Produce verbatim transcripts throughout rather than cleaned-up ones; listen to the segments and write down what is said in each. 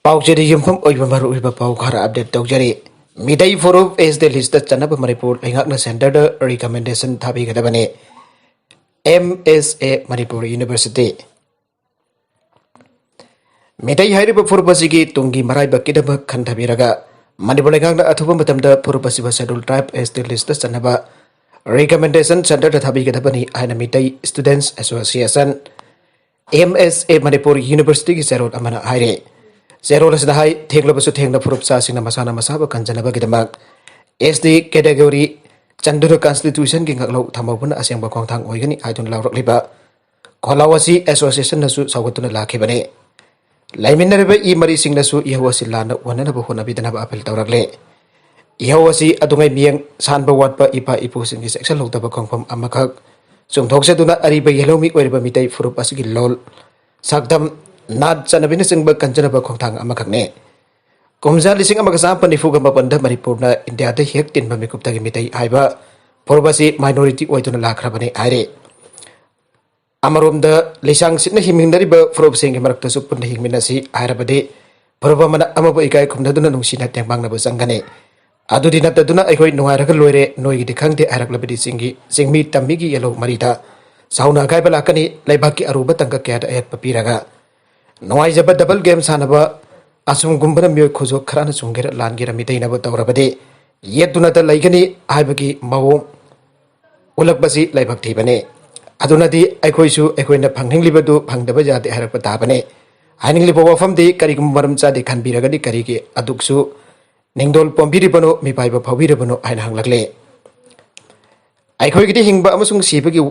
ꯄꯥꯎꯆꯦꯗ ꯌꯨꯝꯐꯝ ꯑꯣꯏꯕ ꯃꯔꯨꯑꯣꯏꯕ ꯄꯥꯎ ꯈꯔ ꯑꯞꯗꯦꯠ ꯇꯧꯖꯔꯤ꯫ ꯃꯤꯇꯩ ꯐꯨꯔꯨꯞ ꯑꯦꯁ ꯇꯤ ꯂꯤꯁꯇ ꯆꯟꯅꯕ ꯃꯅꯤꯄꯨꯔ ꯂꯩꯉꯥꯛꯅ ꯁꯦꯟꯇꯔꯗ ꯔꯤꯀꯃꯦꯟꯗꯦꯁꯟ ꯊꯥꯕꯤꯒꯗꯕꯅꯤ꯫ ꯑꯦꯝ ꯑꯦꯁ ꯑꯦ ꯃꯅꯤꯄꯨꯔ ꯌꯨꯅꯤꯚꯔꯁꯤꯇꯤ꯫ ꯃꯤꯇꯩ ꯍꯥꯏꯔꯤꯕ ꯐꯨꯔꯨꯞ ꯑꯁꯤꯒꯤ ꯇꯨꯡꯒꯤ ꯃꯔꯥꯏꯕꯛꯀꯤꯗꯃꯛ ꯈꯟꯊꯕꯤꯔꯒ ꯃꯅꯤꯄꯨꯔ ꯂꯩꯉꯥꯛꯅ ꯑꯊꯨꯕ ꯃꯇꯝꯗ ꯐꯨꯔꯨꯞ ꯑꯁꯤꯕꯨ ꯁꯦꯗꯨꯜ ꯇ꯭ꯔꯥꯏꯕ ꯑꯦꯁ ꯇꯤ ꯂꯤꯁꯇ ꯆꯟꯅꯕ ꯔꯤꯀꯃꯦꯟꯗꯦꯁꯟ ꯁꯦꯟꯇꯔꯗ ꯊꯥꯕꯤꯒꯗꯕꯅꯤ ꯍꯥꯏꯅ ꯃꯤꯇꯩ ꯁ꯭ꯇꯨꯗꯦꯟꯠꯁ ꯑꯦꯁꯣꯁꯤꯌꯦꯁꯟ, ꯑꯦꯝ ꯑꯦꯁ ꯑꯦ, ꯃꯅꯤꯄꯨꯔ ꯌꯨꯅꯤꯚꯔꯁꯤꯇꯤꯒꯤ ꯆꯦꯔꯣꯜ ꯑꯃꯅ ꯍꯥꯏꯔꯤ꯫ ꯆꯦꯔꯣꯜ ꯑꯁꯤꯗ ꯍꯥꯏ, ꯊꯦꯡꯂꯕꯁꯨ ꯊꯦꯡꯅ ꯐꯨꯔꯨꯞ ꯆꯥꯁꯤꯡꯅ ꯃꯁꯥꯅ ꯃꯁꯥꯕꯨ ꯀꯟꯖꯅꯕꯒꯤꯗꯃꯛ ꯑꯦꯁ ꯇꯤ ꯀꯦꯇꯦꯒꯣꯔꯤ ꯆꯟꯗꯨꯅ ꯀꯟꯁꯇꯤꯇ꯭ꯌꯨꯁꯟꯒꯤ ꯉꯥꯛꯂꯧ ꯊꯝꯍꯧꯕꯅ ꯑꯁꯦꯡꯕ ꯈꯣꯡꯊꯥꯡ ꯑꯣꯏꯒꯅꯤ ꯍꯥꯏꯗꯨꯅ ꯂꯥꯎꯔꯛꯂꯤꯕ ꯈꯣꯜꯂꯥꯎ ꯑꯁꯤ ꯑꯦꯁꯣꯁꯤꯌꯦꯁꯟꯅꯁꯨ ꯁꯧꯒꯠꯇꯨꯅ ꯂꯥꯛꯈꯤꯕꯅꯤ꯫ ꯂꯩꯃꯤꯟꯅꯔꯤꯕ ꯏ ꯃꯔꯤꯁꯤꯡꯅꯁꯨ ꯏꯍꯧ ꯑꯁꯤ ꯂꯥꯟꯅ ꯑꯣꯟꯅꯅꯕ ꯍꯣꯠꯅꯕꯤꯗꯅꯕ ꯑꯄꯤꯜ ꯇꯧꯔꯛꯂꯦ꯫ ꯏꯍꯧ ꯑꯁꯤ ꯑꯗꯨꯉꯩ ꯃꯤꯌꯦꯡ ꯁꯥꯟꯕ ꯋꯥꯠꯄ ꯏꯄꯥ ꯏꯄꯨꯁꯤꯡꯒꯤ ꯆꯦꯛꯁꯤꯜꯍꯧꯗꯕ ꯈꯣꯡꯐꯝ ꯑꯃꯈꯛ ꯆꯨꯝꯊꯣꯛꯆꯗꯨꯅ ꯑꯔꯤꯕ ꯌꯦꯜꯍꯧꯃꯤ ꯑꯣꯏꯔꯤꯕ ꯃꯤꯇꯩ ꯐꯨꯔꯨꯞ ꯑꯁꯤꯒꯤ ꯂꯣꯜ, ꯁꯛꯇꯝ, ꯅꯥꯠ ꯆꯠꯅꯕꯤꯅꯆꯤꯡꯕ ꯀꯟꯖꯅꯕ ꯈꯣꯡꯊꯥꯡ ꯑꯃꯈꯛꯅꯤ꯫ ꯀꯨꯝꯖꯥ ꯂꯤꯁꯤꯡ ꯑꯃꯒ ꯆꯥꯃꯥꯄꯟ ꯅꯤꯐꯨꯒ ꯃꯥꯄꯟꯗ ꯃꯅꯤꯄꯨꯔꯅ ꯏꯟꯗꯤꯌꯥꯗ ꯍꯦꯛ ꯇꯤꯟꯕ ꯃꯤꯀꯨꯞꯇꯒꯤ ꯃꯤꯇꯩ ꯍꯥꯏꯕ ꯐꯨꯔꯨꯞ ꯑꯁꯤ ꯃꯥꯏꯅꯣꯔꯤꯇꯤ ꯑꯣꯏꯗꯨꯅ ꯂꯥꯛꯈ꯭ꯔꯕꯅꯤ ꯍꯥꯏꯔꯤ꯫ ꯑꯃꯔꯣꯝꯗ ꯂꯤꯁꯥꯡ ꯁꯤꯠꯅ ꯍꯤꯡꯃꯤꯟꯅꯔꯤꯕ ꯐꯨꯔꯨꯞꯁꯤꯡꯒꯤ ꯃꯔꯛꯇꯁꯨ ꯄꯨꯟꯅ ꯍꯤꯡꯃꯤꯟꯅꯁꯤ ꯍꯥꯏꯔꯕꯗꯤ ꯐꯨꯔꯨꯞ ꯑꯃꯅ ꯑꯃꯕꯨ ꯏꯀꯥꯏ ꯈꯨꯝꯅꯗꯨꯅ ꯅꯨꯡꯁꯤꯅ ꯇꯦꯡꯕꯥꯡꯅꯕ ꯆꯪꯒꯅꯤ꯫ ꯑꯗꯨꯗꯤ ꯅꯠꯇꯗꯨꯅ ꯑꯩꯈꯣꯏ ꯅꯨꯡꯉꯥꯏꯔꯒ ꯂꯣꯏꯔꯦ, ꯅꯣꯏꯒꯤꯗꯤ ꯈꯪꯗꯦ ꯍꯥꯏꯔꯛꯂꯕꯗꯤ ꯆꯤꯡꯒꯤ, ꯆꯤꯡꯃꯤ ꯇꯝꯃꯤꯒꯤ ꯌꯦꯜꯍꯧ ꯃꯔꯤꯗ ꯆꯥꯎꯅ ꯑꯀꯥꯏꯕ ꯂꯥꯛꯀꯅꯤ꯫ ꯂꯩꯕꯥꯛꯀꯤ ꯑꯔꯨꯕ ꯇꯥꯡꯀꯛ ꯀꯌꯥꯗ ꯑꯌꯦꯠꯄ ꯄꯤꯔꯒ ꯅꯨꯡꯉꯥꯏꯖꯕ ꯗꯕꯜ ꯒꯦꯝ ꯁꯥꯟꯅꯕ ꯑꯁꯨꯝꯒꯨꯝꯕꯅ ꯃꯤꯑꯣꯏ ꯈꯨꯖꯣꯛ ꯈꯔꯅ ꯆꯨꯝꯒꯦꯔꯥ ꯂꯥꯟꯒꯦꯔꯥ ꯃꯤꯇꯩꯅꯕ ꯇꯧꯔꯕꯗꯤ ꯌꯦꯠꯇꯨꯅꯇ ꯂꯩꯒꯅꯤ ꯍꯥꯏꯕꯒꯤ ꯃꯑꯣꯡ ꯎꯠꯂꯛꯄꯁꯤ ꯂꯥꯏꯕꯛ ꯊꯤꯕꯅꯤ꯫ ꯑꯗꯨꯅꯗꯤ ꯑꯩꯈꯣꯏꯁꯨ ꯑꯩꯈꯣꯏꯅ ꯐꯪꯅꯤꯡꯂꯤꯕꯗꯨ ꯐꯪꯗꯕ ꯌꯥꯗꯦ ꯍꯥꯏꯔꯛꯄ ꯇꯥꯕꯅꯤ꯫ ꯍꯥꯏꯅꯤꯡꯂꯤꯕ ꯋꯥꯐꯝꯗꯤ ꯀꯔꯤꯒꯨꯝꯕ ꯃꯔꯝ ꯆꯥꯗꯦ ꯈꯟꯕꯤꯔꯒꯗꯤ ꯀꯔꯤꯒꯤ ꯑꯗꯨꯛꯁꯨ ꯅꯤꯡꯗꯣꯜ ꯄꯣꯝꯕꯤꯔꯤꯕꯅꯣ, ꯃꯤꯄꯥꯏꯕ ꯐꯥꯎꯕꯤꯔꯕꯅꯣ ꯍꯥꯏꯅ ꯍꯪꯂꯛꯂꯦ꯫ ꯑꯩꯈꯣꯏꯒꯤꯗꯤ ꯍꯤꯡꯕ ꯑꯃꯁꯨꯡ ꯁꯤꯕꯒꯤ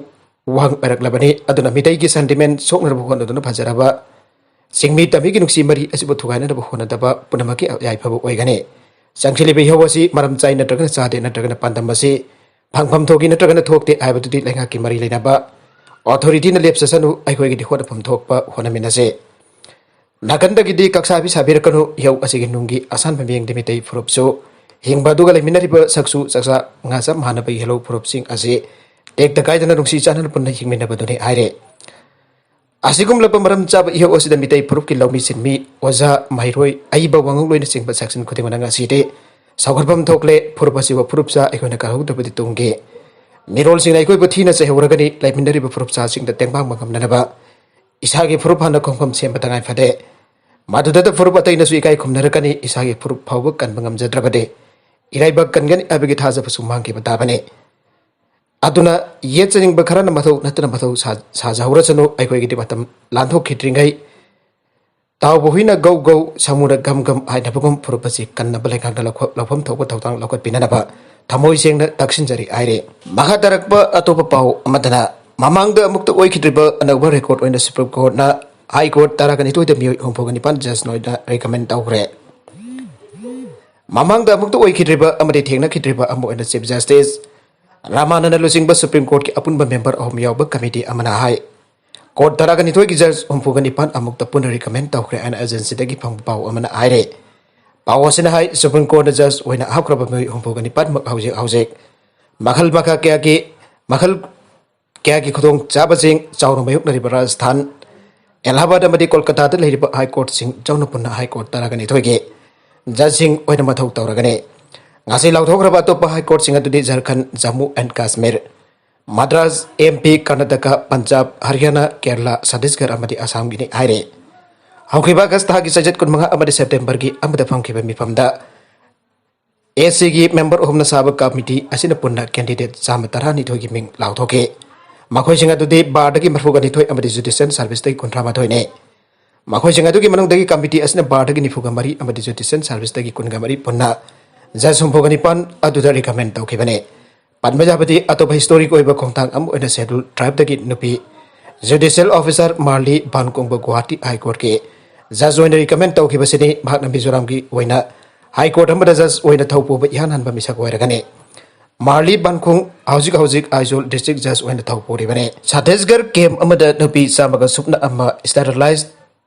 ꯋꯥꯍꯪ ꯑꯣꯏꯔꯛꯂꯕꯅꯤ꯫ ꯑꯗꯨꯅ ꯃꯤꯇꯩꯒꯤ ꯁꯦꯟꯇꯤꯃꯦꯟ ꯁꯣꯛꯅꯅꯕ ꯍꯣꯠꯅꯗꯨꯅ ꯐꯖꯔꯕ ꯆꯤꯡꯃꯤ ꯇꯝꯃꯤꯒꯤ ꯅꯨꯡꯁꯤ ꯃꯔꯤ ꯑꯁꯤꯕꯨ ꯊꯨꯒꯥꯏꯅꯅꯕ ꯍꯣꯠꯅꯗꯕ ꯄꯨꯝꯅꯃꯛꯀꯤ ꯌꯥꯏꯐꯕ ꯑꯣꯏꯒꯅꯤ꯫ ꯆꯪꯁꯤꯜꯂꯤꯕ ꯏꯍꯧ ꯑꯁꯤ ꯃꯔꯝ ꯆꯥꯏ ꯅꯠꯇ꯭ꯔꯒꯅ ꯆꯥꯗꯦ ꯅꯠꯇ꯭ꯔꯒꯅ ꯄꯥꯟꯗꯝ ꯑꯁꯤ ꯐꯪꯐꯝ ꯊꯣꯛꯏ ꯅꯠꯇ꯭ꯔꯒꯅ ꯊꯣꯛꯇꯦ ꯍꯥꯏꯕꯗꯨꯗꯤ ꯂꯩꯉꯥꯛꯀꯤ ꯃꯔꯤ ꯂꯩꯅꯕ ꯑꯣꯊꯣꯔꯤꯇꯤꯅ ꯂꯦꯞꯆꯁꯅꯨ, ꯑꯩꯈꯣꯏꯒꯤꯗꯤ ꯍꯣꯠꯅꯐꯝ ꯊꯣꯛꯄ ꯍꯣꯠꯅꯃꯤꯟꯅꯁꯦ꯫ ꯅꯥꯀꯟꯗꯒꯤꯗꯤ ꯀꯛꯁꯥꯕꯤ ꯁꯥꯕꯤꯔꯛꯀꯅꯨ, ꯏꯍꯧ ꯑꯁꯤꯒꯤ ꯅꯨꯡꯒꯤ ꯑꯁꯥꯟꯕ ꯃꯤꯌꯦꯡꯗꯤ ꯃꯤꯇꯩ ꯐꯨꯔꯨꯞꯁꯨ ꯍꯤꯡꯕ ꯑꯗꯨꯒ ꯂꯩꯃꯤꯟꯅꯔꯤꯕ ꯁꯛꯁꯨ ꯆꯥꯛꯆꯥ ꯉꯥ ꯆꯞ ꯃꯥꯟꯅꯕ ꯌꯦꯜꯍꯧ ꯐꯨꯔꯨꯞꯁꯤꯡ ꯑꯁꯤ ꯇꯦꯛꯇ ꯀꯥꯏꯗꯅ ꯅꯨꯡꯁꯤ ꯆꯥꯟꯅꯅ ꯄꯨꯟꯅ ꯍꯤꯡꯃꯤꯟꯅꯕꯗꯨꯅꯤ ꯍꯥꯏꯔꯦ꯫ ꯑꯁꯤꯒꯨꯝꯂꯕ ꯃꯔꯝ ꯆꯥꯕ ꯏꯍꯧ ꯑꯁꯤꯗ ꯃꯤꯇꯩ ꯐꯨꯔꯨꯞꯀꯤ ꯂꯧꯃꯤ ꯁꯤꯟꯃꯤ, ꯑꯣꯖꯥ, ꯃꯍꯩꯔꯣꯏ, ꯑꯏꯕ ꯋꯥꯉꯪꯂꯣꯏꯅꯆꯤꯡꯕ section ꯈꯨꯗꯤꯡꯃꯛꯅ ꯉꯁꯤꯗꯤ ꯁꯧꯒꯠꯐꯝ ꯊꯣꯛꯂꯦ꯫ ꯐꯨꯔꯨꯞ ꯑꯁꯤꯕꯨ ꯐꯨꯔꯨꯞ ꯆꯥ ꯑꯩꯈꯣꯏꯅ ꯀꯥꯍꯧꯗꯕꯗꯤ ꯇꯨꯡꯒꯤ ꯃꯤꯔꯣꯜꯁꯤꯡꯅ ꯑꯩꯈꯣꯏꯕꯨ ꯊꯤꯅ ꯆꯩꯍꯧꯔꯒꯅꯤ꯫ ꯂꯩꯃꯤꯟꯅꯔꯤꯕ ꯐꯨꯔꯨꯞ ꯆꯥꯁꯤꯡꯗ ꯇꯦꯡꯕꯥꯡꯕ ꯉꯝꯅꯅꯕ ꯏꯁꯥꯒꯤ ꯐꯨꯔꯨꯞ ꯍꯥꯟꯅ ꯈꯣꯡꯐꯝ ꯁꯦꯝꯕ ꯇꯉꯥꯏ ꯐꯗꯦ꯫ ꯃꯗꯨꯗꯇ ꯐꯨꯔꯨꯞ ꯑꯇꯩꯅꯁꯨ ꯏꯀꯥꯏ ꯈꯨꯝꯅꯔꯛꯀꯅꯤ꯫ ꯏꯁꯥꯒꯤ ꯐꯨꯔꯨꯞ ꯐꯥꯎꯕ ꯀꯟꯕ ꯉꯝꯖꯗ꯭ꯔꯕꯗꯤ ꯏꯔꯩꯕꯥꯛ ꯀꯟꯒꯅꯤ ꯍꯥꯏꯕꯒꯤ ꯊꯥꯖꯕꯁꯨ ꯃꯥꯡꯈꯤꯕ ꯇꯥꯕꯅꯤ꯫ ꯑꯗꯨꯅ ꯌꯦꯠꯆꯅꯤꯡꯕ ꯈꯔꯅ ꯃꯊꯧ ꯅꯠꯇꯅ ꯃꯊꯧ ꯁꯥ-, ꯁꯥꯖꯍꯧꯔꯁꯅꯨ꯫ ꯑꯩꯈꯣꯏꯒꯤꯗꯤ ꯃꯇꯝ ꯂꯥꯟꯊꯣꯛꯈꯤꯗ꯭ꯔꯤꯉꯩ ꯇꯥꯎꯕ ꯍꯨꯏꯅ ꯒꯧ ꯒꯧ, ꯁꯥꯃꯨꯅ ꯒꯝ ꯒꯝ ꯍꯥꯏꯅꯕꯒꯨꯝ ꯐꯨꯔꯨꯞ ꯑꯁꯤ ꯀꯟꯅꯕ ꯂꯩꯉꯥꯛꯅ ꯂꯧꯈ-, ꯂꯧꯐꯝ ꯊꯣꯛꯄ ꯊꯧꯗꯥꯡ ꯂꯧꯈꯠꯄꯤꯅꯅꯕ ꯊꯃꯣꯏ ꯁꯦꯡꯅ ꯇꯛꯁꯤꯟꯖꯔꯤ ꯍꯥꯏꯔꯤ꯫ ꯃꯈꯥ ꯇꯥꯔꯛꯄ ꯑꯇꯣꯞꯄ ꯄꯥꯎ ꯑꯃꯗꯅ, ꯃꯃꯥꯡꯗ ꯑꯃꯨꯛꯇ ꯑꯣꯏꯈꯤꯗ꯭ꯔꯤꯕ ꯑꯅꯧꯕ record ꯑꯣꯏꯅ Supreme Courtꯅ High Court ꯇꯔꯥꯒ ꯅꯤꯊꯣꯏꯗ ꯃꯤꯑꯣꯏ ꯍꯨꯝꯐꯨꯒ ꯅꯤꯄꯥꯟ judge ꯑꯣꯏꯅ recommend ꯇꯧꯈ꯭ꯔꯦ꯫ ꯃꯃꯥꯡꯗ ꯑꯃꯨꯛꯇ ꯑꯣꯏꯈꯤꯗ꯭ꯔꯤꯕ ꯑꯃꯗꯤ ꯊꯦꯡꯅꯈꯤꯗ꯭ꯔꯤꯕ ꯑꯃ ꯑꯣꯏꯅ Chief Justice ꯔꯥꯃꯥꯅꯟꯗ ꯂꯨꯆꯤꯡꯕ Supreme Courtꯀꯤ ꯑꯄꯨꯟꯕ member ꯑꯍꯨꯝ ꯌꯥꯎꯕ committee ꯑꯃꯅ ꯍꯥꯏ, court ꯇꯔꯥꯒ ꯅꯤꯊꯣꯏꯒꯤ judge ꯍꯨꯝꯐꯨꯒ ꯅꯤꯄꯥꯟ ꯑꯃꯨꯛꯇ ꯄꯨꯟꯅ recommend ꯇꯧꯈ꯭ꯔꯦ ꯍꯥꯏꯅ agencyꯗꯒꯤ ꯐꯪꯕ ꯄꯥꯎ ꯑꯃꯅ ꯍꯥꯏꯔꯦ꯫ ꯄꯥꯎ ꯑꯁꯤꯅ ꯍꯥꯏ, Supreme Courtꯅ judge ꯑꯣꯏꯅ ꯍꯥꯞꯈ꯭ꯔꯕ ꯃꯤꯑꯣꯏ ꯍꯨꯝꯐꯨꯒ ꯅꯤꯄꯥꯟꯃꯛ ꯍꯧꯖꯤꯛ ꯍꯧꯖꯤꯛ ꯃꯈꯜ ꯃꯈꯥ ꯀꯌꯥꯒꯤ, ꯃꯈꯜ ꯀꯌꯥꯒꯤ ꯈꯨꯗꯣꯡꯆꯥꯕꯁꯤꯡ ꯆꯥꯎꯅ ꯃꯥꯌꯣꯛꯅꯔꯤꯕ ꯔꯥꯖꯁꯊꯥꯟ, ꯑꯦꯂꯥꯍꯥꯕꯥꯗ ꯑꯃꯗꯤ ꯀꯣꯜꯀꯇꯥꯗ ꯂꯩꯔꯤꯕ High Courtꯁꯤꯡ ꯆꯥꯎꯅ ꯄꯨꯟꯅ High Court ꯇꯔꯥꯒ ꯅꯤꯊꯣꯏꯒꯤ judgeꯁꯤꯡ ꯑꯣꯏꯅ ꯃꯊꯧ ꯇꯧꯔꯒꯅꯤ꯫ ꯉꯁꯤ ꯂꯥꯎꯊꯣꯛꯈ꯭ꯔꯕ ꯑꯇꯣꯞꯄ High Courtꯁꯤꯡ ꯑꯗꯨꯗꯤ ꯖꯔꯈꯟ, ꯖꯝꯃꯨ and ꯀꯥꯁꯃꯤꯔ, ꯃꯗ꯭ꯔꯥꯁ, MP, ꯀꯔꯅꯥꯇꯀꯥ, ꯄꯟꯖꯥꯕ, ꯍꯔꯤꯌꯥꯅꯥ, ꯀꯦꯔꯂꯥ, ꯁꯠꯇꯤꯁꯒꯔ ꯑꯃꯗꯤ ꯑꯁꯥꯝꯒꯤꯅꯤ ꯍꯥꯏꯔꯤ꯫ ꯍꯧꯈꯤꯕ ꯑꯥꯒꯁ ꯊꯥꯒꯤ ꯆꯩꯆꯠ ꯀꯨꯟꯃꯉꯥ ꯑꯃꯗꯤ ꯁꯦꯞꯇꯦꯝꯕꯔꯒꯤ ꯑꯃꯗ ꯐꯝꯈꯤꯕ ꯃꯤꯐꯝꯗ ACꯒꯤ member ꯑꯍꯨꯝꯅ ꯁꯥꯕ committee ꯑꯁꯤꯅ ꯄꯨꯟꯅ candidate ꯆꯥꯝꯃ ꯇꯔꯥꯅꯤꯊꯣꯏꯒꯤ ꯃꯤꯡ ꯂꯥꯎꯊꯣꯛꯈꯤ꯫ ꯃꯈꯣꯏꯁꯤꯡ ꯑꯗꯨꯗꯤ barꯗꯒꯤ ꯃꯔꯤꯐꯨꯒ ꯅꯤꯊꯣꯏ ꯑꯃꯗꯤ judicial serviceꯇꯒꯤ ꯀꯨꯟꯊ꯭ꯔꯥ ꯃꯥꯊꯣꯏꯅꯤ꯫ ꯃꯈꯣꯏꯁꯤꯡ ꯑꯗꯨꯒꯤ ꯃꯅꯨꯡꯗꯒꯤ committee ꯑꯁꯤꯅ barꯗꯒꯤ ꯅꯤꯐꯨꯒ ꯃꯔꯤ ꯑꯃꯗꯤ judicial serviceꯇꯒꯤ ꯀꯨꯟꯒ ꯃꯔꯤ ꯄꯨꯟꯅ judge ꯍꯨꯝꯐꯨꯒ ꯅꯤꯄꯥꯟ ꯑꯗꯨꯗ recommend ꯇꯧꯈꯤꯕꯅꯤ꯫ ꯄꯟꯕ ꯌꯥꯕꯗꯤ ꯑꯇꯣꯞꯄ historic ꯑꯣꯏꯕ ꯈꯣꯡꯊꯥꯡ ꯑꯃ ꯑꯣꯏꯅ Scheduled Tribeꯗꯒꯤ ꯅꯨꯄꯤ judicial officer ꯃꯥꯔꯂꯤ ꯕꯥꯟꯀꯣꯡꯕ Guwahati High Courtꯀꯤ judge ꯑꯣꯏꯅ recommend ꯇꯧꯈꯤꯕꯁꯤꯅꯤ꯫ ꯃꯍꯥꯛꯅ ꯃꯤꯖꯣꯔꯥꯝꯒꯤ ꯑꯣꯏꯅ High Court ꯑꯃꯗ judge ꯑꯣꯏꯅ ꯊꯧ ꯄꯨꯕ ꯏꯍꯥꯟ ꯍꯥꯟꯕ ꯃꯤꯁꯛ ꯑꯣꯏꯔꯒꯅꯤ꯫ ꯃꯥꯔꯂꯤ ꯕꯥꯟꯈꯣꯡ ꯍꯧꯖꯤꯛ ꯍꯧꯖꯤꯛ ꯑꯥꯏꯖꯣꯜ district judge ꯑꯣꯏꯅ ꯊꯧ ꯄꯨꯔꯤꯕꯅꯤ꯫ ꯁꯠꯇꯤꯁꯒꯔ camp ꯑꯃꯗ ꯅꯨꯄꯤ ꯆꯥꯝꯃꯒ ꯁꯨꯞꯅ ꯑꯃ sterilize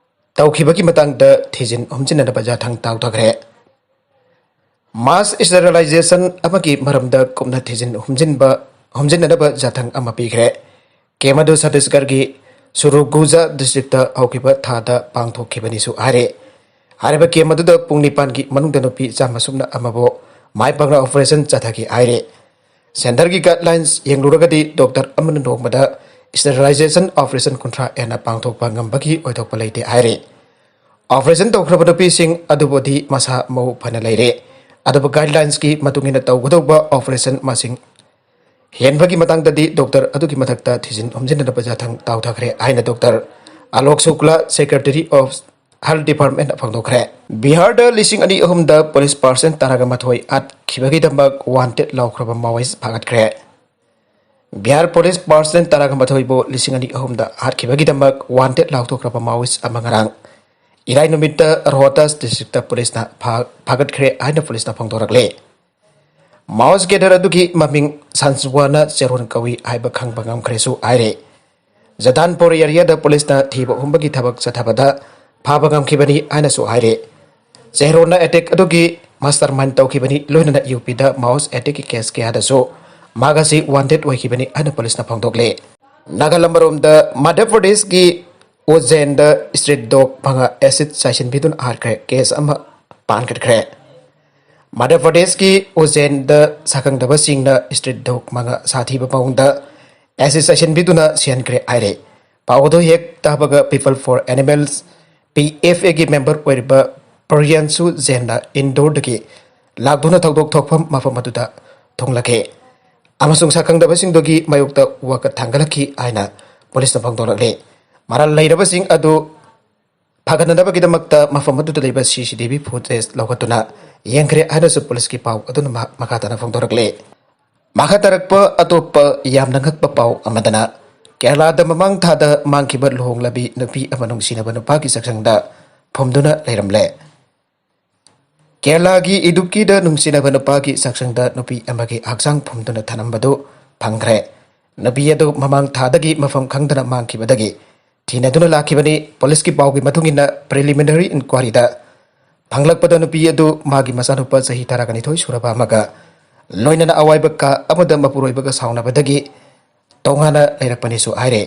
ꯇꯧꯈꯤꯕꯒꯤ ꯃꯇꯥꯡꯗ ꯊꯤꯖꯤꯟ ꯍꯨꯝꯖꯤꯟꯅꯅꯕ ꯌꯥꯊꯪ ꯇꯥꯎꯊꯈ꯭ꯔꯦ꯫ Mass sterilization ꯑꯃꯒꯤ ꯃꯔꯝꯗ ꯀꯨꯞꯅ ꯊꯤꯖꯤꯟ ꯍꯨꯝꯖꯤꯟꯕ, ꯍꯨꯝꯖꯤꯟꯅꯅꯕ ꯌꯥꯊꯪ ꯑꯃ ꯄꯤꯈ꯭ꯔꯦ꯫ Camp ꯑꯗꯨ ꯁꯠꯇꯤꯁꯒꯔꯒꯤ ꯁꯨꯔꯨꯒꯨꯖꯥ ꯗꯤꯁꯇ꯭ꯔꯤꯛꯇ ꯍꯧꯈꯤꯕ ꯊꯥꯗ ꯄꯥꯡꯊꯣꯛꯈꯤꯕꯅꯤꯁꯨ ꯍꯥꯏꯔꯦ꯫ ꯍꯥꯏꯔꯤꯕ ꯀꯦꯝ ꯑꯗꯨꯗ ꯄꯨꯡ ꯅꯤꯄꯥꯟꯒꯤ ꯃꯅꯨꯡꯗ ꯅꯨꯄꯤ ꯆꯥꯝꯃ ꯁꯨꯞꯅ ꯑꯃꯕꯨ ꯃꯥꯏ ꯄꯥꯛꯅ ꯑꯣꯄꯔꯦꯁꯟ ꯆꯠꯊꯈꯤ ꯍꯥꯏꯔꯦ꯫ ꯁꯦꯟꯇꯔꯒꯤ ꯒꯥꯏꯗꯂꯥꯏꯟꯁ ꯌꯦꯡꯂꯨꯔꯒꯗꯤ ꯗꯣꯛꯇꯔ ꯑꯃꯅ ꯅꯣꯡꯃꯗ ꯁ꯭ꯇꯦꯔꯤꯂꯥꯏꯖꯦꯁꯟ ꯑꯣꯄꯔꯦꯁꯟ ꯀꯨꯟꯊ꯭ꯔꯥ ꯍꯦꯟꯅ ꯄꯥꯡꯊꯣꯛꯄ ꯉꯝꯕꯒꯤ ꯑꯣꯏꯊꯣꯛꯄ ꯂꯩꯇꯦ ꯍꯥꯏꯔꯤ꯫ ꯑꯣꯄꯔꯦꯁꯟ ꯇꯧꯈ꯭ꯔꯕ ꯅꯨꯄꯤꯁꯤꯡ ꯑꯗꯨꯕꯨꯗꯤ ꯃꯁꯥ ꯃꯎ ꯐꯅ ꯂꯩꯔꯦ꯫ ꯑꯗꯨꯕꯨ ꯒꯥꯏꯗꯂꯥꯏꯟꯁꯀꯤ ꯃꯇꯨꯡ ꯏꯟꯅ ꯇꯧꯒꯗꯧꯕ ꯑꯣꯄꯔꯦꯁꯟ ꯃꯁꯤꯡ ꯍꯦꯟꯕꯒꯤ ꯃꯇꯥꯡꯗꯗꯤ ꯗꯣꯛꯇꯔ ꯑꯗꯨꯒꯤ ꯃꯊꯛꯇ ꯊꯤꯖꯤꯟ ꯍꯨꯝꯖꯤꯟꯅꯅꯕ ꯌꯥꯊꯪ ꯇꯥꯎꯊꯈ꯭ꯔꯦ ꯍꯥꯏꯅ doctor Alok Shukla, secretary of health ꯗꯤꯄꯥꯔꯠꯃꯦꯟꯠꯅ ꯐꯣꯡꯗꯣꯛꯈ꯭ꯔꯦ꯫ ꯕꯤꯍꯥꯔꯗ ꯂꯤꯁꯤꯡ ꯑꯅꯤ ꯑꯍꯨꯝꯗ ꯄꯨꯂꯤꯁ ꯄꯥꯔꯁꯟ ꯇꯔꯥꯒ ꯃꯥꯊꯣꯏ ꯍꯥꯠꯈꯤꯕꯒꯤꯗꯃꯛ ꯋꯥꯟꯇꯦꯗ ꯂꯥꯎꯈ꯭ꯔꯕ ꯃꯥꯑꯣꯏꯁ ꯐꯥꯒꯠꯈ꯭ꯔꯦ꯫ ꯕꯤꯍꯥꯔ ꯄꯨꯂꯤꯁ ꯄꯥꯔꯁꯟ ꯇꯔꯥꯒ ꯃꯥꯊꯣꯏꯕꯨ ꯂꯤꯁꯤꯡ ꯑꯅꯤ ꯑꯍꯨꯝꯗ ꯍꯥꯠꯈꯤꯕꯒꯤꯗꯃꯛ ꯋꯥꯟꯇꯦꯗ ꯂꯥꯎꯊꯣꯛꯈ꯭ꯔꯕ ꯃꯥꯑꯣꯏꯁ ꯑꯃ ꯉꯔꯥꯡ ꯏꯔꯥꯏ ꯅꯨꯃꯤꯠꯇ ꯔꯣꯍꯇꯥꯁ ꯗꯤꯁꯇ꯭ꯔꯤꯛꯇ ꯄꯨꯂꯤꯁꯅ ꯐꯥ-, ꯐꯥꯒꯠꯈ꯭ꯔꯦ ꯍꯥꯏꯅ ꯄꯨꯂꯤꯁꯅ ꯐꯣꯡꯗꯣꯔꯛꯂꯦ꯫ ꯃꯥꯑꯣꯁ ꯀꯦꯗꯔ ꯑꯗꯨꯒꯤ ꯃꯃꯤꯡ ꯁꯟꯁꯋꯥꯅ ꯆꯦꯔꯣꯟ ꯀꯧꯏ ꯍꯥꯏꯕ ꯈꯪꯕ ꯉꯝꯈ꯭ꯔꯦꯁꯨ ꯍꯥꯏꯔꯦ꯫ ꯖꯗꯥꯟꯄꯨꯔ ꯑꯦꯔꯤꯌꯥꯗ ꯄꯨꯂꯤꯁꯅ ꯊꯤꯕ ꯍꯨꯝꯕꯒꯤ ꯊꯕꯛ ꯆꯠꯊꯕꯗ ꯐꯥꯕ ꯉꯝꯈꯤꯕꯅꯤ ꯍꯥꯏꯅꯁꯨ ꯍꯥꯏꯔꯦ꯫ ꯆꯦꯔꯣꯟꯅ ꯑꯦꯇꯦꯛ ꯑꯗꯨꯒꯤ ꯃꯥꯁꯇꯔ ꯃꯥꯏꯟ ꯇꯧꯈꯤꯕꯅꯤ, ꯂꯣꯏꯅꯅ ꯌꯨ ꯄꯤꯗ ꯃꯥꯑꯣꯁ ꯑꯦꯇꯦꯛꯀꯤ ꯀꯦꯁ ꯀꯌꯥꯗꯁꯨ ꯃꯥꯒ ꯑꯁꯤ ꯋꯥꯟꯇꯦꯗ ꯑꯣꯏꯈꯤꯕꯅꯤ ꯍꯥꯏꯅ ꯄꯨꯂꯤꯁꯅ ꯐꯣꯡꯗꯣꯛꯂꯦ꯫ ꯅꯥꯒꯥꯂꯝ ꯑꯃꯔꯣꯝꯗ ꯃꯙ꯭ꯌ ꯄ꯭ꯔꯗꯦꯁꯀꯤ ꯎꯖꯦꯟꯗ ꯁ꯭ꯇ꯭ꯔꯤꯠ ꯗꯣꯒ ꯃꯉꯥ ꯑꯦꯁꯤꯗ ꯆꯥꯏꯁꯤꯟꯕꯤꯗꯨꯅ ꯍꯥꯠꯈ꯭ꯔꯦ꯫ ꯀꯦꯁ ꯑꯃ ꯄꯥꯟꯈꯠꯈ꯭ꯔꯦ꯫ ꯃꯙ꯭ꯌ ꯄ꯭ꯔꯗꯦꯁꯀꯤ ꯎꯖꯦꯟꯗ ꯁꯛꯈꯪꯗꯕꯁꯤꯡꯅ ꯁ꯭ꯇ꯭ꯔꯤꯠ ꯗꯣꯒ ꯃꯉꯥ ꯁꯥꯊꯤꯕ ꯃꯑꯣꯡꯗ ꯑꯦꯁꯤꯗ ꯆꯥꯏꯁꯤꯟꯕꯤꯗꯨꯅ ꯁꯤꯍꯟꯈ꯭ꯔꯦ ꯍꯥꯏꯔꯦ꯫ ꯄꯥꯎ ꯑꯗꯨ ꯍꯦꯛ ꯇꯥꯕꯒ People for Animals, P F ꯑꯦꯒꯤ ꯃꯦꯝꯕꯔ ꯑꯣꯏꯔꯤꯕ ꯄ꯭ꯔꯤꯌꯥꯟꯁꯨ ꯖꯦꯟꯅ ꯏꯟꯗꯣꯔꯗꯒꯤ ꯂꯥꯛꯇꯨꯅ ꯊꯧꯗꯣꯛ ꯊꯣꯛꯐꯝ ꯃꯐꯝ ꯑꯗꯨꯗ ꯊꯨꯡꯂꯈꯤ ꯑꯃꯁꯨꯡ ꯁꯛꯈꯪꯗꯕꯁꯤꯡꯗꯨꯒꯤ ꯃꯥꯌꯣꯛꯇ ꯋꯥꯀꯠ ꯊꯥꯡꯒꯠꯂꯛꯈꯤ ꯍꯥꯏꯅ ꯄꯨꯂꯤꯁꯅ ꯐꯣꯡꯗꯣꯔꯛꯂꯤ꯫ ꯃꯔꯥꯜ ꯂꯩꯔꯕꯁꯤꯡ ꯑꯗꯨ ꯐꯒꯠꯅꯅꯕꯒꯤꯗꯃꯛꯇ ꯃꯐꯝ ꯑꯗꯨꯗ ꯂꯩꯕ ꯁꯤ ꯁꯤ ꯇꯤ ꯚꯤ ꯐꯨꯇꯦꯖ ꯂꯧꯈꯠꯇꯨꯅ ꯌꯦꯡꯈ꯭ꯔꯦ ꯍꯥꯏꯅꯁꯨ ꯄꯨꯂꯤꯁꯀꯤ ꯄꯥꯎ ꯑꯗꯨꯅ ꯃꯍꯥꯛ ꯃꯈꯥ ꯇꯥꯅ ꯐꯣꯡꯗꯣꯔꯛꯂꯤ꯫ ꯃꯈꯥ ꯇꯥꯔꯛꯄ ꯑꯇꯣꯞꯄ ꯌꯥꯝꯅ ꯉꯛꯄ ꯄꯥꯎ ꯑꯃꯗꯅ, ꯀꯦꯔꯂꯥꯗ ꯃꯃꯥꯡ ꯊꯥꯗ ꯃꯥꯡꯈꯤꯕ ꯂꯨꯍꯣꯡꯂꯕꯤ ꯅꯨꯄꯤ ꯑꯃ ꯅꯨꯡꯁꯤꯅꯕ ꯅꯨꯄꯥꯒꯤ ꯆꯥꯛꯁꯪꯗ ꯐꯨꯝꯗꯨꯅ ꯂꯩꯔꯝꯂꯦ꯫ ꯀꯦꯔꯂꯥꯒꯤ ꯏꯗꯨꯛꯀꯤꯗ ꯅꯨꯡꯁꯤꯅꯕ ꯅꯨꯄꯥꯒꯤ ꯆꯥꯛꯁꯪꯗ ꯅꯨꯄꯤ ꯑꯃꯒꯤ ꯍꯛꯆꯥꯡ ꯐꯨꯝꯗꯨꯅ ꯊꯅꯝꯕꯗꯨ ꯐꯪꯈ꯭ꯔꯦ꯫ ꯅꯨꯄꯤ ꯑꯗꯨ ꯃꯃꯥꯡ ꯊꯥꯗꯒꯤ ꯃꯐꯝ ꯈꯪꯗꯅ ꯃꯥꯡꯈꯤꯕꯗꯒꯤ ꯊꯤꯅꯗꯨꯅ ꯂꯥꯛꯈꯤꯕꯅꯤ꯫ ꯄꯨꯂꯤꯁꯀꯤ ꯄꯥꯎꯒꯤ ꯃꯇꯨꯡ ꯏꯟꯅ, ꯄ꯭ꯔꯤꯂꯤꯃꯤꯅꯔꯤ ꯏꯟꯀ꯭ꯋꯥꯔꯤꯗ ꯐꯪꯂꯛꯄꯗ ꯅꯨꯄꯤ ꯑꯗꯨ ꯃꯥꯒꯤ ꯃꯆꯥꯅꯨꯄꯥ ꯆꯍꯤ ꯇꯔꯥꯒ ꯅꯤꯊꯣꯏ ꯁꯨꯔꯕ ꯑꯃꯒ ꯂꯣꯏꯅꯅ ꯑꯋꯥꯏꯕ ꯀꯥ ꯑꯃꯗ ꯃꯄꯨꯔꯣꯏꯕꯒ ꯁꯥꯎꯅꯕꯗꯒꯤ ꯇꯣꯉꯥꯟꯅ ꯂꯩꯔꯛꯄꯅꯤꯁꯨ ꯍꯥꯏꯔꯦ꯫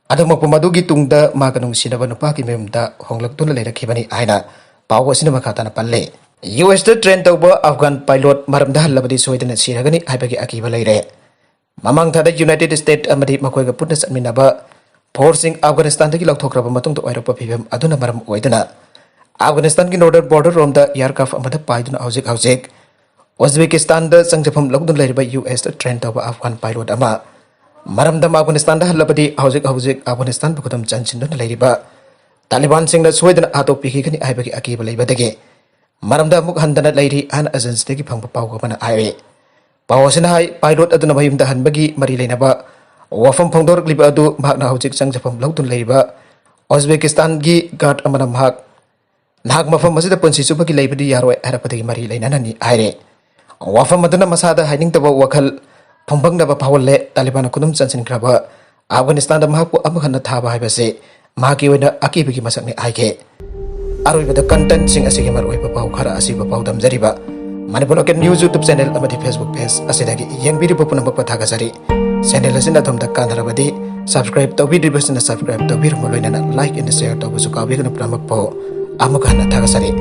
ꯑꯗꯨꯃꯛꯄꯨ ꯃꯗꯨꯒꯤ ꯇꯨꯡꯗ ꯃꯍꯥꯛꯀ ꯅꯨꯡꯁꯤꯅꯕ ꯅꯨꯄꯥꯒꯤ ꯃꯌꯨꯝꯗ ꯍꯣꯡꯂꯛꯇꯨꯅ ꯂꯩꯔꯛꯈꯤꯕꯅꯤ ꯍꯥꯏꯅ ꯄꯥꯎ ꯑꯁꯤꯅ ꯃꯈꯥ ꯇꯥꯅ ꯄꯜꯂꯤ꯫ ꯌꯨ ꯑꯦꯁꯇ train ꯇꯧꯕ ꯑꯐꯒꯥꯟ pilot ꯃꯔꯝꯗ ꯍꯜꯂꯕꯗꯤ ꯁꯣꯏꯗꯅ ꯁꯤꯔꯒꯅꯤ ꯍꯥꯏꯕꯒꯤ ꯑꯀꯤꯕ ꯂꯩꯔꯦ꯫ ꯃꯃꯥꯡ ꯊꯥꯗ ꯌꯨꯅꯥꯏꯇꯦꯗ ꯁ꯭ꯇꯦꯠ ꯑꯃꯗꯤ ꯃꯈꯣꯏꯒ ꯄꯨꯟꯅ ꯆꯠꯃꯤꯟꯅꯕ ꯐꯣꯔꯁꯁꯤꯡ ꯑꯐꯒꯥꯅꯤꯁꯇꯥꯟꯗꯒꯤ ꯂꯧꯊꯣꯛꯈ꯭ꯔꯕ ꯃꯇꯨꯡꯗ ꯑꯣꯏꯔꯛꯄ ꯐꯤꯕꯝ ꯑꯗꯨꯅ ꯃꯔꯝ ꯑꯣꯏꯗꯨꯅ ꯑꯐꯒꯥꯅꯤꯁꯇꯥꯟꯒꯤ northern border ꯔꯣꯝꯗ aircraft ꯑꯃꯗ ꯄꯥꯏꯗꯨꯅ ꯍꯧꯖꯤꯛ ꯍꯧꯖꯤꯛ ꯎꯖꯕꯦꯀꯤꯁꯇꯥꯟꯗ ꯆꯪꯖꯐꯝ ꯂꯧꯗꯨꯅ ꯂꯩꯔꯤꯕ ꯌꯨ ꯑꯦꯁꯇ train ꯇꯧꯕ ꯑꯐꯒꯥꯟ pilot ꯑꯃ ꯃꯔꯝꯗꯝ ꯑꯐꯒꯥꯅꯤꯁꯇꯥꯟꯗ ꯍꯜꯂꯕꯗꯤ ꯍꯧꯖꯤꯛ ꯍꯧꯖꯤꯛ ꯑꯐꯒꯥꯅꯤꯁꯇꯥꯟꯕꯨ ꯈꯨꯗꯨꯝ ꯆꯟꯁꯤꯟꯗꯨꯅ ꯂꯩꯔꯤꯕ ꯇꯥꯂꯤꯕꯥꯟꯁꯤꯡꯅ ꯁꯣꯏꯗꯅ ꯍꯥꯠꯇꯣꯛꯄꯤꯈꯤꯒꯅꯤ ꯍꯥꯏꯕꯒꯤ ꯑꯀꯤꯕ ꯂꯩꯕꯗꯒꯤ ꯃꯔꯝꯗ ꯑꯃꯨꯛ ꯍꯟꯗꯅ ꯂꯩꯔꯤ ꯍꯥꯏꯅ ꯑꯦꯖꯦꯟꯁꯤꯗꯒꯤ ꯐꯪꯕ ꯄꯥꯎ ꯑꯃꯅ ꯍꯥꯏꯔꯤ꯫ ꯄꯥꯎ ꯑꯁꯤꯅ ꯍꯥꯏ, pilot ꯑꯗꯨꯅ ꯃꯌꯨꯝꯗ ꯍꯟꯕꯒꯤ ꯃꯔꯤ ꯂꯩꯅꯕ ꯋꯥꯐꯝ ꯐꯣꯡꯗꯣꯔꯛꯂꯤꯕ ꯑꯗꯨ ꯃꯍꯥꯛꯅ ꯍꯧꯖꯤꯛ ꯆꯪꯖꯐꯝ ꯂꯧꯗꯨꯅ ꯂꯩꯔꯤꯕ ꯎꯖꯕꯦꯀꯤꯁꯇꯥꯟꯒꯤ guard ꯑꯃꯅ ꯃꯍꯥꯛ ꯅꯍꯥꯛ ꯃꯐꯝ ꯑꯁꯤꯗ ꯄꯨꯟꯁꯤ ꯆꯨꯞꯄꯒꯤ ꯂꯩꯕꯗꯤ ꯌꯥꯔꯣꯏ ꯍꯥꯏꯔꯛꯄꯗꯒꯤ ꯃꯔꯤ ꯂꯩꯅꯅꯅꯤ ꯍꯥꯏꯔꯦ꯫ ꯋꯥꯐꯝ ꯑꯗꯨꯅ ꯃꯁꯥꯗ ꯍꯥꯏꯅꯤꯡꯗꯕ ꯋꯥꯈꯜ ꯐꯣꯡꯕꯪꯅꯕ ꯐꯥꯎꯍꯜꯂꯦ꯫ ꯇꯥꯂꯤꯕꯥꯟꯅ ꯈꯨꯗꯨꯝ ꯆꯟꯁꯤꯟꯈ꯭ꯔꯕ ꯑꯐꯒꯥꯅꯤꯁꯇꯥꯟꯗ ꯃꯍꯥꯛꯄꯨ ꯑꯃꯨꯛ ꯍꯟꯅ ꯊꯥꯕ ꯍꯥꯏꯕꯁꯤ ꯃꯍꯥꯛꯀꯤ ꯑꯣꯏꯅ ꯑꯀꯤꯕꯒꯤ ꯃꯁꯛꯅꯤ ꯍꯥꯏꯈꯤ꯫ ꯑꯔꯣꯏꯕꯗ contentꯁꯤꯡ ꯑꯁꯤꯒꯤ ꯃꯔꯨꯑꯣꯏꯕ ꯄꯥꯎ ꯈꯔ ꯑꯁꯤꯕꯨ ꯄꯥꯎꯗꯝꯖꯔꯤꯕ Manipur Local News YouTube channel ꯑꯃꯗꯤ Facebook page ꯑꯁꯤꯗꯒꯤ ꯌꯦꯡꯕꯤꯔꯤꯕ ꯄꯨꯝꯅꯃꯛꯄꯨ ꯊꯥꯒꯠꯆꯔꯤ꯫ Channel ꯑꯁꯤꯅ ꯑꯗꯣꯝꯗ ꯀꯥꯟꯅꯔꯕꯗꯤ subscribe ꯇꯧꯕꯤꯗ꯭ꯔꯤꯕꯁꯤꯡꯅ subscribe ꯇꯧꯕꯤꯔꯝꯕ ꯂꯣꯏꯅꯅ like and share ꯇꯧꯕꯁꯨ ꯀꯥꯎꯕꯤꯒꯅꯨ꯫ ꯄꯨꯝꯅꯃꯛꯄꯨ ꯑꯃꯨꯛ ꯍꯟꯅ ꯊꯥꯒꯠꯆꯔꯤ꯫